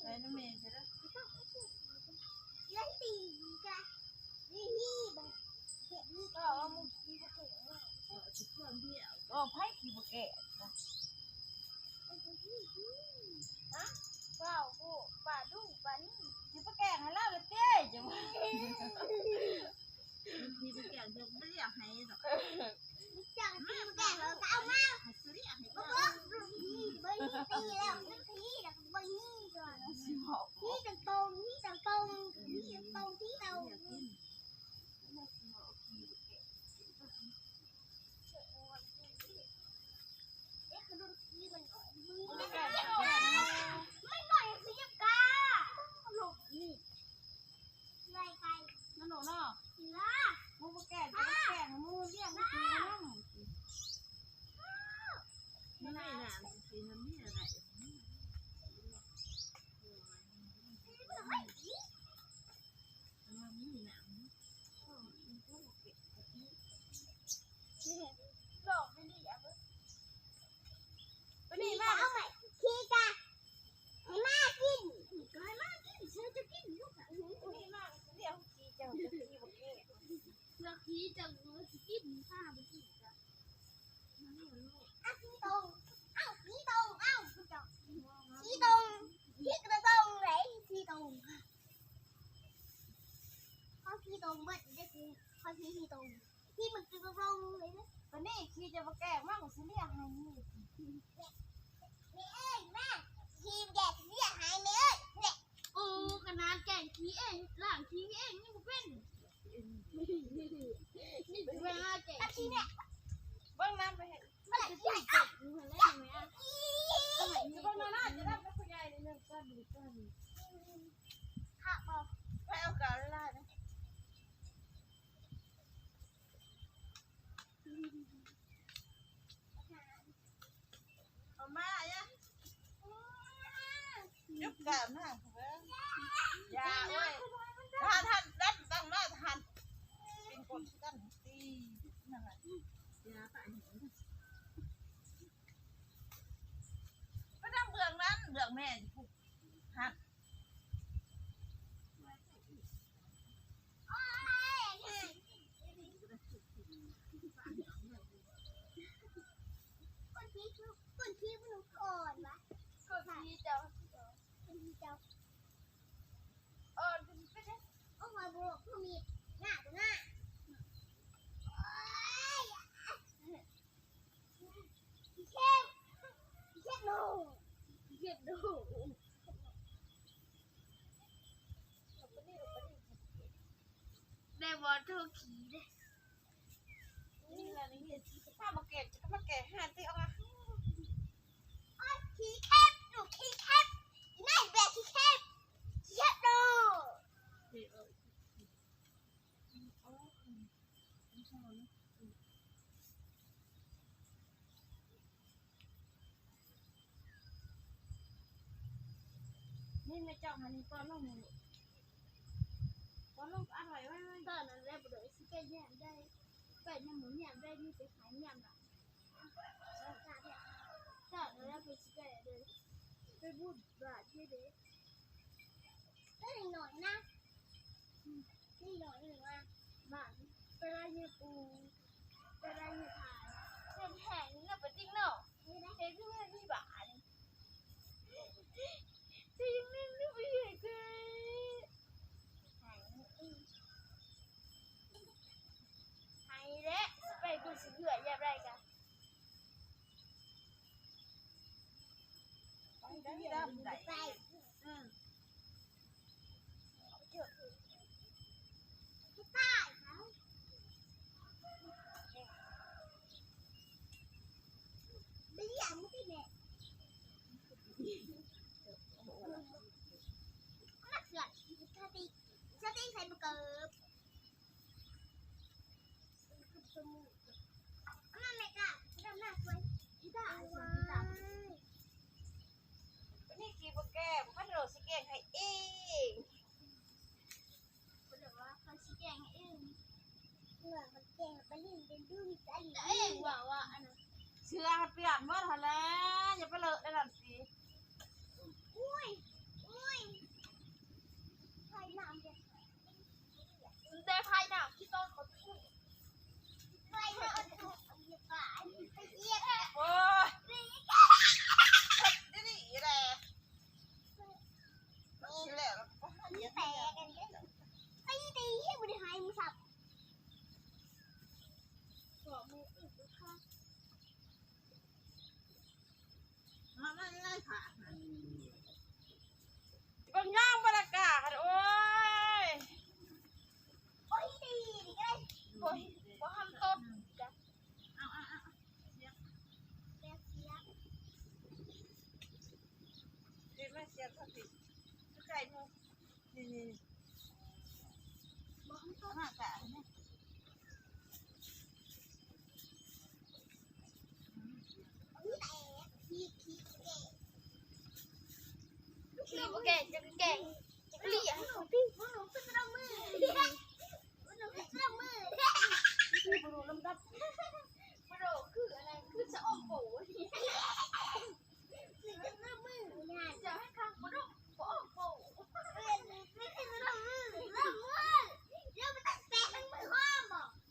ໃສ່ນ້ຳແມ່ເດີ. ເລື່ອງຕີກະ ວິທີແບບ ເຮັດນີ້ກໍເອົາມືກີ່ບໍ່ເກັ່ງເນາະ ເວົ້າຊິເພື່ອນເດີ. ເວົ້າໃຜຂີ້ບໍ່ແກ້ງນະ? ຮະ? ເວົ້າໂອ້ ປາດຸປານີ້ ຊິໄປແກ້ງໃຫ້ລາວລະຕິ ຈັ່ງວ່າ ຂີ້ບໍ່ແກ້ງ ຈະບໍ່ລຽກໃຫ້ດອກ. ຈັກ ແມ່ນ ແກະ ເອົາມາ ຊິລຽກໃຫ້ ບໍ່ ບໍ່ ບໍ່ ບໍ່ ຕີແລ້ວ ຕີແລ້ວ ບໍ່ ຕີຕຣົງ ຕີຕຣົງ ຕີຕຣົງ ຕີຕຣົງ. ເອ໊ະ ຄືດູສີມັນ ມັນໜ້ອຍຄືຫຍັງກະ ລູກນີ້ ໄລ່ໄປ ນັ້ນໂດເນາະ ເສືອ ໝູບໍ່ແກ່ງ ແກ່ງໝູລ້ຽງ ໝູກິນນຳ ມັນໄດ້ນານ ຊິນຳເມຍໄດ້ ມັນມີນານ ຫຼອກໄປນີ້ ໄປນີ້ມາ ເອົາໄປ ຂີ້ກະ ໃຫ້ໝາກິນ ກໍໃຫ້ໝາກິນ ເຊື່ອຈະກິນຢູ່ກະ ໄປນີ້ມາ ດຽວຂີ້ເຈົ້າ ເຈົ້າຂີ້ບໍ່ກິນ ເຊື່ອຂີ້ເຈົ້າ ຊິກິນ ພາບໍ່ກິນກະ ເອົາຂີ້ຕົງ ເອົາຂີ້ຕົງ ເອົາ ເຈົ້າ ຂີ້ຕົງ ຂີ້ກະຕົງເລີຍ ຂີ້ຕົງ ເອົາຂີ້ຕົງເບິດເດ້ ເຂົາຂີ້ ຂີ້ຕົງ ທີ່ມັນຄືກະລົງເລີຍນະ ປານນີ້ຂີ້ຈະບໍ່ແກ້ງມາ ກູຊິລຽກໃຫ້ ແມ່ເອີຍ ແມ່ ຂີ້ແກ້ງຊິລຽກໃຫ້ ແມ່ເອີຍ ແມ່ ໂອ້ ຂະໜາດແກ້ງຂີ້ເອງ ລ້າງຂີ້ເອງຍັງບໍ່ເປັນ ໄປຫາແກ້ງຂີ້ ເບິ່ງນຳໄປເຮັດ ເບິ່ງນານາ ຈະໄດ້ເປັນຜູ້ໃຫຍ່ນິດໜຶ່ງ ຊັ້ນດີ ຊັ້ນດີ ໄປເອົາກາວຫຼາຍໆນະ. ເອົາມາ ຢ່າ ຈຸບກາມນາງເບິ່ງ ຢ່າ ໂອ້ຍ ທ່ານ ທ່ານ ທ່ານ ຕັ້ງມາ ທ່ານ ເປັນຄົນຄືກັນ ຕີ ນັ້ນລະ ຢ່າ ໄປ ໄປນຳເບື້ອງນັ້ນ ເບື້ອງແມ່ພຸ້ນ ຫັ້ນ. ຄົນທີ່ ຄົນທີ່ບໍ່ອ່ອນວະ ຄົນທີ່ເຈົ້າ ຄົນທີ່ເຈົ້າອ່ອນ ເປັນ ເປັນ ໂອ້ຍ ບໍ່ ຜູ້ມີໜ້າ ໜ້າ ໂອ້ຍ. ເຈັບ ເຈັບໂດ ເຈັບໂດ ແມ່ບໍ່ໂທຂີ້ເດ້ ນີ້ລະ ນີ້ ຊິພາມາແກະ ຈະມາແກະຫາຕິອອກມາ ໂອ້ຍ ຂີ້ເຂັບ ລູກຂີ້ເຂັບ ອີ່ນາຍແບກຂີ້ເຂັບ ເຈັບໂດ. ນີ້ແມ່ເຈົ້າຫານີ້ ປ້ອນລົງນີ້ລູກ ປ້ອນລົງ ອັດໄວ້ ໄວ້ ໄວ້ ຕອນນັ້ນແຫຼະ ບໍ່ໄດ້ຊິໄປແຍມໄດ້ ໄປນຳໝູແຍມໄດ້ ມີແຕ່ໃຫ້ແຍມລະ ຕອນນັ້ນແຫຼະ ໄປຊິໄປເດີ ໄປບຸນບາດເດ້ ເອີຍ ໜ້ອຍນະ ນີ້ໜ້ອຍໜຶ່ງວ່າ ບາດໄປໄລ່ເຫຍື່ອປູ ໄປໄລ່ເຫຍື່ອຜາ ເຫັນແຮງເນາະ ປະຕິກເນາະ ເຮັດຄືມີບາດ ຊິຍັງໜຶ່ງຫຼືບໍ່ເຮັດຄື ໃຫ້ແຫຼະ ຊິໄປບຸນຊິເຫຼືອຍາມໃດກະ ໄປໄດ້ດຳໄດ້ ໄປ ອືມ ໄປຕາຍເຂົາ ໄປລ້ຽງມັນຕິແມ່ ມັນເຊື່ອ ສະຕິ ສະຕິໃສ່ບໍ່ເກີບ ມາແມ່ກະ ດຳໜ້າຊ່ວຍ ອີຕາ ເອົາຊ່ວຍ ອີຕາ ນີ້ຂີ້ບໍ່ແກ້ງ ມັນໂດຊິແກ້ງໃຫ້ເອງ ເພິ່ນວ່າເຂົາຊິແກ້ງໃຫ້ເອງ ເມື່ອມັນແກ້ງໄປຫຼິ້ນເປັນດູມີກະດີ ເອງວ່າ ວ່າອັນນັ້ນ ເສື້ອມັນປຽກໝົດຫັ້ນແຫຼະ ຢ່າໄປເລີະໄດ້ນັ້ນຕິ ໂອ້ຍ ໂອ້ ແຕ່ພາຍໜ້າທີ່ຕ້ອນເຂົາ ໂອ້ຍ ດີໆແຫຼະ ມັນຊິແລ້ວລະ ມັນແຕກກັນເດ້ ໄອ້ຕີ ບໍ່ໄດ້ໃຫ້ມັນສັບ ເບິ່ງຍ່າງບໍ່ລະກະ ໂອ້ຍ ໂອ້ຍ ບໍ່ທັນຕົດ ເອົາ ເອົາ ເອົາ ເຮັດມາສຽບເທົ່າທີ່ໃສ່ໝູ່ ນີ້ໆ ບໍ່ທັນຕົດ ມາກະ ບໍ່ແກະ ຈະແກະ ຈະເລີຍ ບໍ່ຮູ້ລຳດັບ ບໍ່ຮູ້ ຄືອັນນັ້ນ ຄືສະອອກໂປ ເຈົ້າໃຫ້ຄັກບໍ່ດຸ ບໍ່ອອກໂປ ເຈ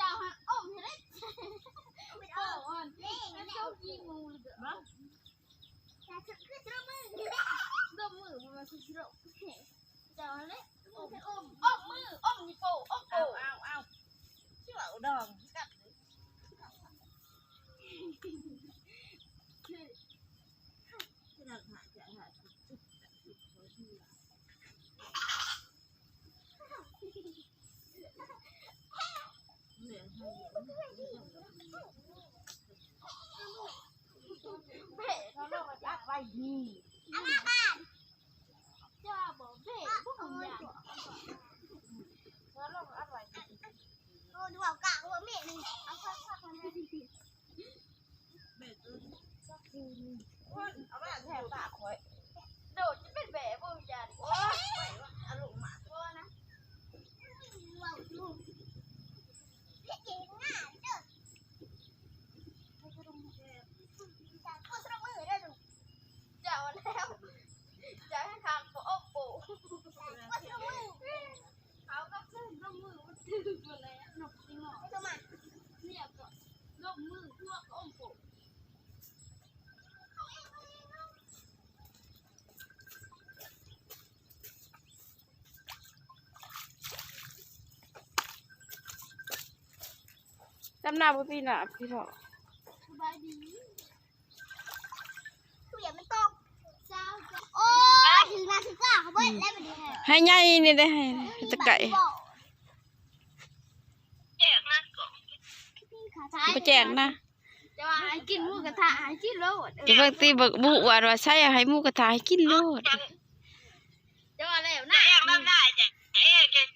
ົ້າໃຫ້ອົມໃຫ້ໄດ້ ໂປອ່ອນ ເຈົ້າຂີ້ງູເດີ ດມມື ເຈົ້າຫັ້ນແຫຼະ ອົມ ອົມມື ອົມນີ້ໂປ ອົມໂປ ເອົາ ເອົາ ເອົາ ຊິເວົ້າດອງກັບ ເບະ ເຂົາເລີຍວ່າອັດໄວ້ດີ ອັນນັ້ນ ເຈົ້າບໍ່ເບະ ບໍ່ຫຍັງ ເຂົາເລີຍວ່າອັດໄວ້ດີ ໂອ້ ດູເອົາກະ ໂອ້ ເບະນີ້ ເອົາຄັກໆ ມັນ ເອົາມາແທບຕາຂ້ອຍ ໂດດຈະເປັນແບເບິ່ງຢ້ານ ໂອ້ຍ ອາລົມມາ ບໍ່ນະ ເວົ້າຢູ່ ເຮັດເອງງາມເດີ ເຈົ້າແລ້ວ ຈະໃຫ້ທາງບໍ່ອອກໂປ ເອົາກັບເຊິ່ງລົງມືມັນຖືກຢູ່ແລ້ວ ນົກຊິງອກ ເນຍກໍລົງມືພວກອອກໂປ ດຳນາບໍ່ປີໜ້າພີ່ນ້ອງ ສະບາຍດີ ເຂື່ອນມັນຕົກ ໂອ້ຍ ຖືກນາຖືກກາເຂົາເບິດແລ້ວບັດນີ້ ໃຫ້ໃຫຍ່ນີ້ໄດ້ ໃຫ້ຕະໄກ ແຈກນະ ບໍ່ແຈກນະ ແຕ່ວ່າໃຫ້ກິນໝູກະທະ ໃຫ້ກິນໂລດ ເອີ ເບິ່ງຕິ ເບິ່ງບຸວ່າ ວ່າໃສ່ໃຫ້ໝູກະທະ ໃຫ້ກິນໂລດ ເຈົ້າວ່າແລ້ວນະ ເອງນຳໜ້າຈະເອງ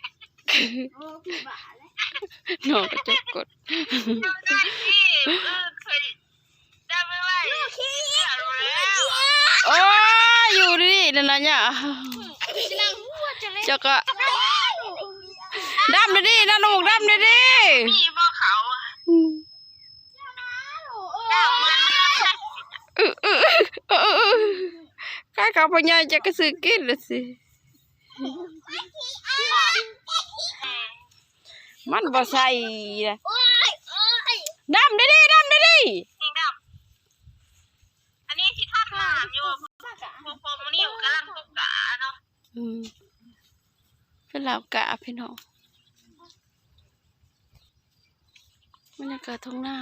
ໂອ້ ຄືວ່າແຫຼະ ນ້ອງກະຈົກກົດ ໂອ້ຍ ຢູ່ດີໆ ນັ້ນນະຍາ ຊິນັ່ງຫົວຈະເລີຍ ເຈົ້າກະ ດຳດີໆ ນະລູກ ດຳດີໆ ມີບໍ່ເຂົາ ອືມ ອື ອື ອື ກາຍເຂົ້າພໍ່ໃຫຍ່ຈັກກະຊື້ກິນລະຊິ ມັນບໍ່ໃສ່ລະ ດຳດີໆ ດຳດີໆ ອັນນີ້ຊິທັດມາຢູ່ ພໍມື້ນີ້ກຳລັງຕົກກາເນາະ ອືມ ເປັນລາວກາພີ່ນ້ອງ ບັນຍາກາດທົ່ງນາ